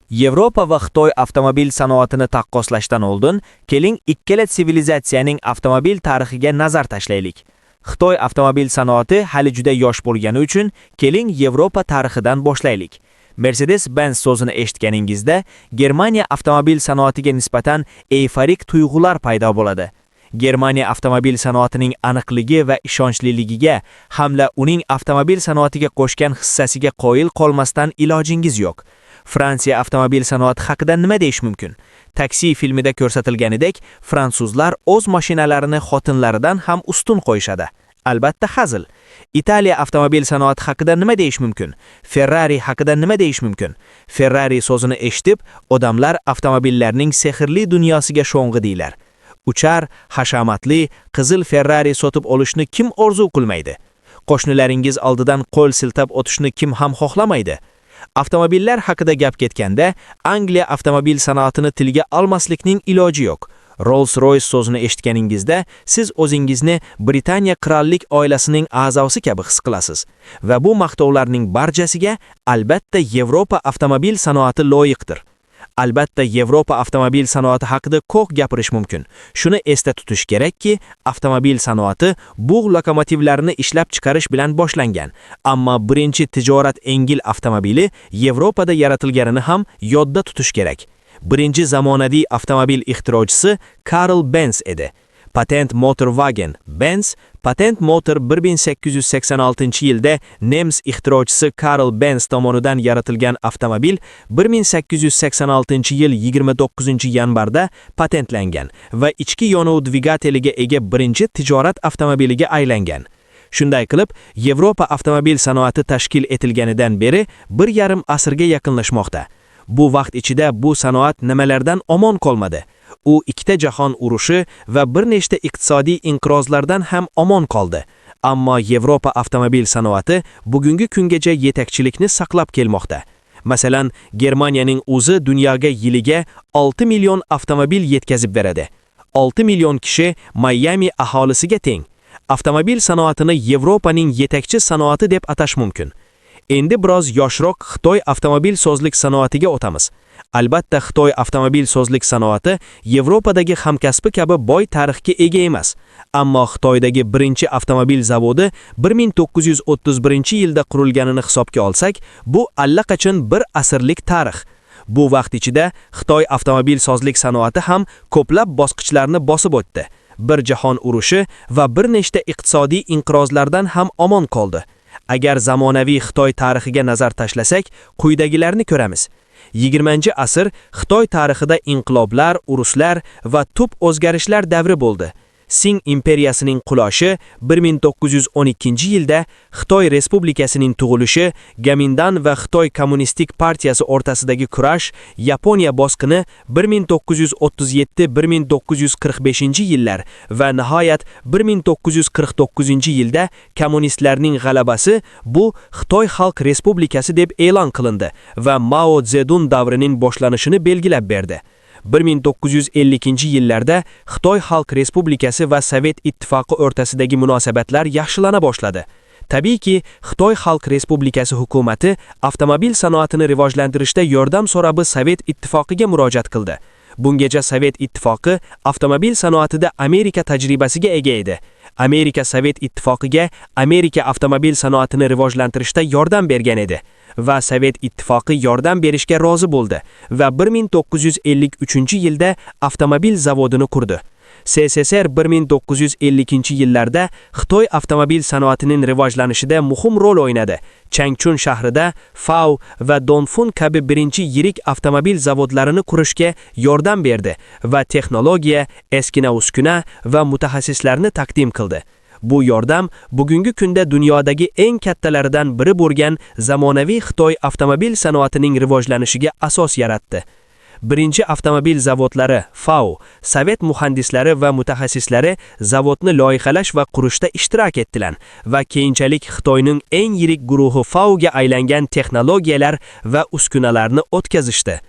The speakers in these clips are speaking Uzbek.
Yevropa va Xitoy avtomobil sanoatini taqqoslashdan oldin, keling, ikkala sivilizatsiyaning avtomobil tarixiga nazar tashlaylik. Xitoy avtomobil sanoati hali juda yosh bo'lgani uchun, keling, Yevropa tarixidan boshlaylik. Mercedes-Benz so'zini eshitganingizda, Germaniya avtomobil sanoatiga nisbatan eyforik tuyg'ular paydo bo'ladi. Germaniya avtomobil sanoatining aniqligi va ishonchliligiga hamda uning avtomobil sanoatiga qo'shgan hissasiga qoyil qolmasdan ilojingiz yo'q. Fransiya avtomobil sanoati haqida nima deyish mumkin? Taksi filmida ko'rsatilganidek, fransuzlar o'z mashinalarini xotinlaridan ham ustun qo'yishadi. Albatta, hazil. Italiya avtomobil sanoati haqida nima deyish mumkin? Ferrari haqida nima deyish mumkin? Ferrari so'zini eshitib, odamlar avtomobillarning sehrli dunyosiga sho'ng'iydilar. Uchar, hashamatli, qizil Ferrari sotib olishni kim orzu qilmaydi? Qo'shnilaringiz oldidan qo'l siltab o'tishni kim ham xohlamaydi? Avtomobillar haqida gap ketganda, Angliya avtomobil sanoatini tilga olmaslikning iloji yo'q. Rolls-Royce so'zini eshitganingizda, siz o'zingizni Britaniya qirollik oilasining a'zosi kabi his qilasiz. Va bu maqtovlarning barchasiga albatta Yevropa avtomobil sanoati loyiqdir. Albatta, Yevropa avtomobil sanoati haqida ko'p gapirish mumkin. Shuni esda tutish kerakki, avtomobil sanoati bug' lokomotivlarini ishlab chiqarish bilan boshlangan. Ammo birinchi tijorat engil avtomobili Yevropada yaratilganini ham yodda tutish kerak. Birinchi zamonaviy avtomobil ixtirochisi Karl Benz edi. Patent Motorwagen Benz, Patent Motor 1886-yilda nemis ixtirochisi Karl Benz tomonidan yaratilgan avtomobil 1886-yil 29-yanvarda patentlangan va ichki yonuv dvigateliga ega birinchi tijorat avtomobiliga aylangan. Shunday qilib, Yevropa avtomobil sanoati tashkil etilganidan beri 1,5 asrga yaqinlashmoqda. Bu vaqt ichida bu sanoat nimalardan omon qolmadi? U ikkita jahon urushi va bir nechta iqtisodiy inqirozlardan ham omon qoldi. Ammo Yevropa avtomobil sanoati bugungi kungacha yetakchilikni saqlab kelmoqda. Masalan, Germaniyaning o'zi dunyoga yiliga 6 million avtomobil yetkazib beradi. 6 million kishi Miami aholisiga teng. Avtomobil sanoatini Yevropaning yetakchi sanoati deb atash mumkin. Endi biroz yoshroq Xitoy avtomobil sozlik sanoatiga o'tamiz. Albatta, Xitoy avtomobil sozlik sanoati Yevropadagi hamkasbi kabi boy tarixga ega emas. Ammo Xitoydagi birinchi avtomobil zavodi 1931-yilda qurilganini hisobga olsak, bu allaqachon bir asrlik tarix. Bu vaqt ichida Xitoy avtomobil sozlik sanoati ham ko'plab bosqichlarni bosib o'tdi. Bir jahon urushi va bir nechta iqtisodiy inqirozlardan ham omon qoldi. Agar zamonaviy Xitoy tarixiga nazar tashlasak, quyidagilarni ko'ramiz. 20-asr Xitoy tarixida inqiloblar, urushlar va tub o'zgarishlar davri bo'ldi. Sing imperiyasining qulashi 1912-yilda, Xitoy Respublikasining tug'ilishi, Gomindan va Xitoy Kommunistik partiyasi o'rtasidagi kurash, Yaponiya bosqini 1937-1945 yillar va nihoyat 1949-yilda kommunistlarning g'alabasi, bu Xitoy Xalq Respublikasi deb e'lon qilindi va Mao Zedun davrining boshlanishini belgilab berdi. 1952-yillarda Xitoy Xalq Respublikasi va Sovet Ittifoqi o'rtasidagi munosabatlar yaxshilana boshladi. Tabiiyki, Xitoy Xalq Respublikasi hukumati avtomobil sanoatini rivojlantirishda yordam so'rab Sovet Ittifoqiga murojaat qildi. Bungacha Sovet Ittifoqi avtomobil sanoatida Amerika tajribasiga ega edi. Amerika Sovet Ittifoqiga Amerika avtomobil sanoatini rivojlantirishda yordam bergan edi va Sovet Ittifoqi yordam berishga rozi bo'ldi va 1953-yilda avtomobil zavodini qurdi. SSSR 1952-yillarda Xitoy avtomobil sanoatining rivojlanishida muhim rol o'ynadi. Changchun shahrida FAW va Dongfeng kabi birinchi yirik avtomobil zavodlarini qurishga yordam berdi va texnologiya, eskina-uskuna va mutaxassislarni taqdim qildi. Bu yordam bugungi kunda dunyodagi eng kattalaridan biri bo'lgan zamonaviy Xitoy avtomobil sanoatining rivojlanishiga asos yaratdi. Birinchi avtomobil zavodlari FAW, sovet muhandislari va mutaxassislari zavodni loyihalash va qurishda ishtirok etdilar va keyinchalik Xitoyning eng yirik guruhi FAWga aylangan texnologiyalar va uskunalarni o'tkazishdi.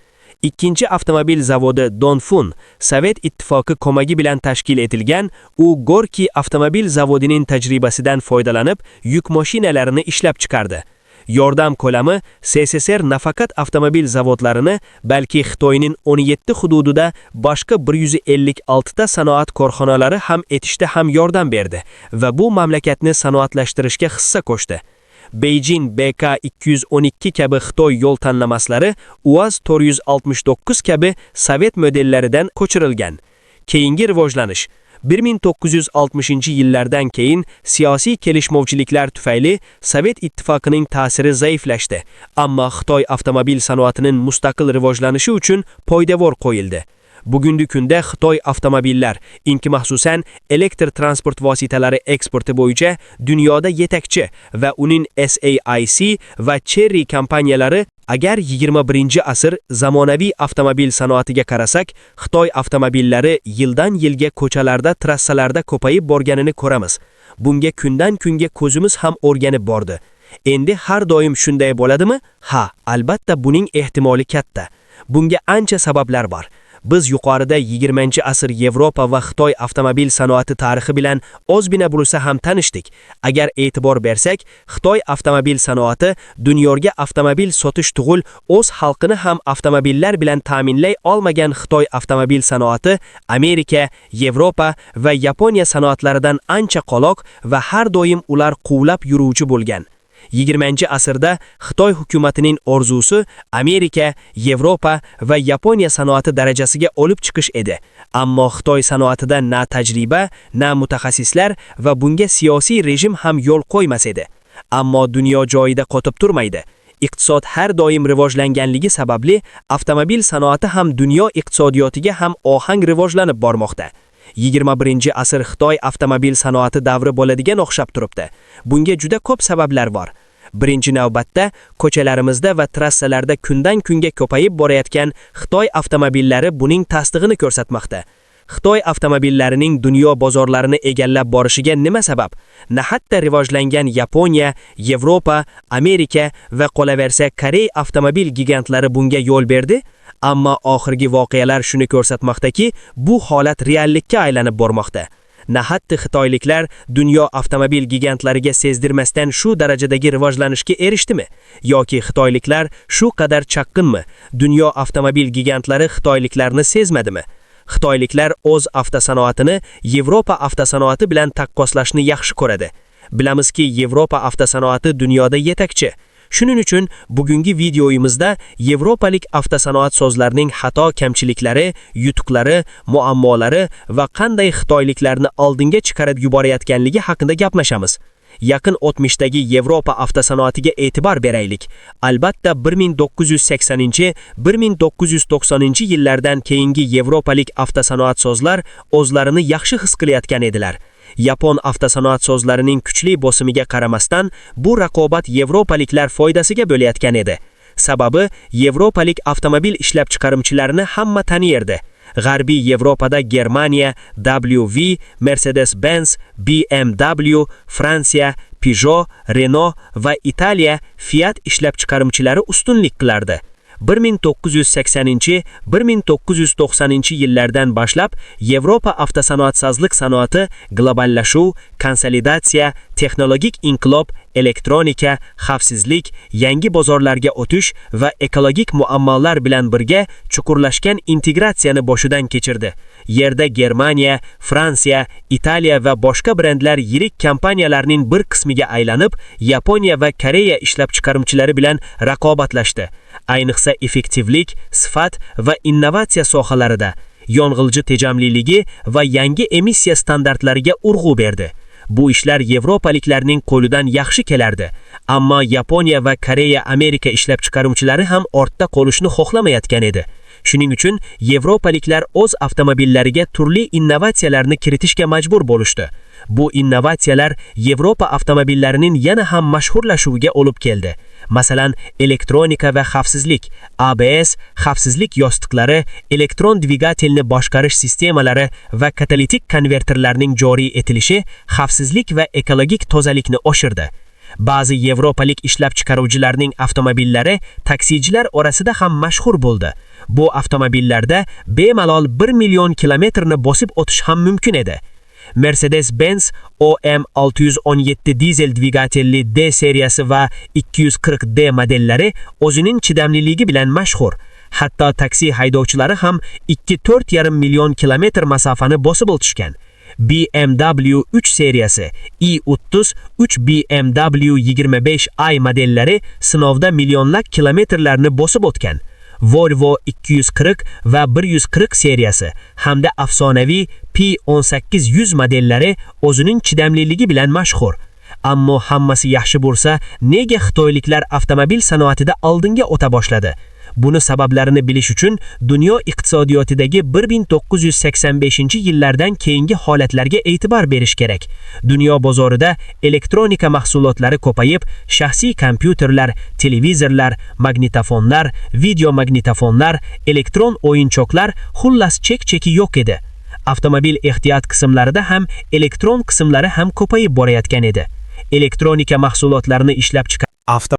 Ikkinchi avtomobil zavodi Dongfeng Sovet Ittifoqi ko'magi bilan tashkil etilgan, u Gorkiy avtomobil zavodining tajribasidan foydalanib, yuk mashinalarini ishlab chiqardi. Yordam ko'lami SSSR nafaqat avtomobil zavodlarini, balki Xitoyning 17 hududida boshqa 156 ta sanoat korxonalari ham etishda ham yordam berdi va bu mamlakatni sanoatlashtirishga hissa qo'shdi. Beijing BK 212 kabi Xitoy yo'l tanlamaslari UAZ 469 kabi Sovet modellaridan ko'chirilgan. Keyingi rivojlanish. 1960-yillardan keyin siyosiy kelishmovchiliklar tufayli Sovet ittifoqining ta'siri zaiflashdi, ammo Xitoy avtomobil sanoatining mustaqil rivojlanishi uchun poydevor qo'yildi. Bugungi kunda Xitoy avtomobillar, inki maxsusan elektr transport vositalari eksporti bo'yicha dunyoda yetakchi va uning SAIC va Chery kompaniyalari. Agar 21-asr zamonaviy avtomobil sanoatiga qarasak, Xitoy avtomobillari yildan yilga ko'chalarda, trassalarda ko'payib borganini ko'ramiz. Bunga kundan kunga ko'zimiz ham o'rganib bordi. Endi har doim shunday bo'ladimi? Ha, albatta, buning ehtimoli katta. Bunga ancha sabablar bor. Biz yuqorida 20-asr Yevropa va Xitoy avtomobil sanoati tarixi bilan ozgina bo'lsa ham tanishdik. Agar e'tibor bersak, Xitoy avtomobil sanoati dunyoga avtomobil sotish tugul, o'z xalqini ham avtomobillar bilan ta'minlay olmagan Xitoy avtomobil sanoati Amerika, Yevropa va Yaponiya sanoatlaridan ancha qoloq va har doim ular quvlab yuruvchi bo'lgan. 20-asrda Xitoy hukumatining orzusi Amerika, Yevropa va Yaponiya sanoati darajasiga olib chiqish edi. Ammo Xitoy sanoatida na tajriba, na mutaxassislar va bunga siyosiy rejim ham yo'l qo'ymas edi. Ammo dunyo joyida qotib turmaydi. Iqtisod har doim rivojlanganligi sababli avtomobil sanoati ham dunyo iqtisodiyotiga ham ohang rivojlanib bormoqda. 21-asr Xitoy avtomobil sanoati davri bo'ladigan o'xshab turibdi. Bunga juda ko'p sabablar bor. Birinchi navbatda ko'chalarimizda va trassalarda kundan kunga ko'payib borayotgan Xitoy avtomobillari buning tasdig'ini ko'rsatmoqda. Xitoy avtomobillarining dunyo bozorlarini egallab borishiga nima sabab? Nahotda rivojlangan Yaponiya, Yevropa, Amerika va qolaversa Koreya avtomobil gigantlari bunga yo'l berdi? Ammo oxirgi voqealar shuni ko'rsatmoqdaki, bu holat reallikka aylanib bormoqda. Nahotda xitoyliklar dunyo avtomobil gigantlariga sezdirmasdan shu darajadagi rivojlanishga erishdimi? Yoki xitoyliklar shu qadar chaqqinmi? Dunyo avtomobil gigantlari xitoyliklarni sezmadimi? Xitoyliklar o'z avtosanoatini Yevropa avtosanoati bilan taqqoslashni yaxshi ko'radi. Bilamizki, Yevropa avtosanoati dunyoda yetakchi. Shuning uchun bugungi videoyimizda yevropalik avtosanoat sozlarining xato kamchiliklari, yutuqlari, muammolari va qanday xitoyliklarni oldinga chiqarib yuborayotganligi haqida gaplashamiz. Yaqin o'tmishdagi Yevropa avtosanoatiga e'tibor beraylik. Albatta, 1980-1990 yillardan keyingi yevropalik avtosanoat sozlar o'zlarini yaxshi his qilayotgan edilar. Yapon avtosanoat sozlarining kuchli bosimiga qaramasdan, bu raqobat yevropaliklar foydasiga bo'layotgan edi. Sababi, yevropalik avtomobil ishlab chiqaruvchilarini hamma taniyerdi. G'arbiy Yevropada Germaniya, WV, Mercedes-Benz, BMW, Fransiya, Peugeot, Renault va Italiya Fiat ishlab chiqaruvchilari ustunlik qilardi. 1980-1990 yillardan boshlab Yevropa avtosanoatsozlik sanoati globallashuv, konsolidatsiya, texnologik inqilob, elektronika, xavfsizlik, yangi bozorlarga o'tish va ekologik muammolar bilan birga chuqurlashgan integratsiyani boshidan kechirdi. Yerda Germaniya, Fransiya, Italiya va boshqa brendlar yirik kompaniyalarning bir qismiga aylanib, Yaponiya va Koreya ishlab chiqaruvchilari bilan raqobatlashdi. Ayniqsa effektivlik, sifat va innovatsiya sohalarida yong'ilji tejamliligi va yangi emissiya standartlariga urg'u berdi. Bu ishlar yevropaliklarning qo'lidan yaxshi kelardi. Ammo Yaponiya va Koreya, Amerika ishlab chiqaruvchilari ham ortda qolishni xohlamayotgan edi. Shuning uchun yevropaliklar o'z avtomobillariga turli innovatsiyalarni kiritishga majbur bo'lishdi. Bu innovatsiyalar Yevropa avtomobillarining yana ham mashhurlashuviga olib keldi. Masalan, elektronika va xavfsizlik, ABS, xavfsizlik yostiqlari, elektron dvigatelni boshqarish sistemalari va katalitik konverterlarning joriy etilishi xavfsizlik va ekologik tozalikni oshirdi. Ba'zi yevropalik ishlab chiqaruvchilarning avtomobillari taksichilar orasida ham mashhur bo'ldi. Bu avtomobillarda bemalol 1 million kilometrni bosib o'tish ham mumkin edi. Mercedes-Benz OM 617 dizel dvigatelli D seriyasi va 240D modellari o'zining chidamliligi bilan mashhur. Hatto taksi haydovchilari ham 2-4,5 million kilometr masofani bosib o'tishgan. BMW 3 seriyasi, i30, 3 BMW 25i modellari sinovda millionlab kilometrlarni bosib o'tgan. Volvo 240 va 140 seriyasi hamda afsonaviy P1800 modellari o'zining chidamliligi bilan mashhur. Ammo hammasi yaxshi bo'lsa, nega xitoyliklar avtomobil sanoatida oldinga o'ta boshladi? Buni sabablarini bilish uchun dunyo iqtisodiyotidagi 1985-yillardan keyingi holatlarga e'tibor berish kerak. Dunyo bozorida elektronika mahsulotlari ko'payib, shaxsiy kompyuterlar, televizorlar, magnitofonlar, videomagnitofonlar, elektron o'yinchoqlar, xullas chek-cheki yo'q edi. Avtomobil ehtiyot qismlarida ham elektron qismlari ham ko'payib borayotgan edi. Elektronika mahsulotlarini ishlab chiqarish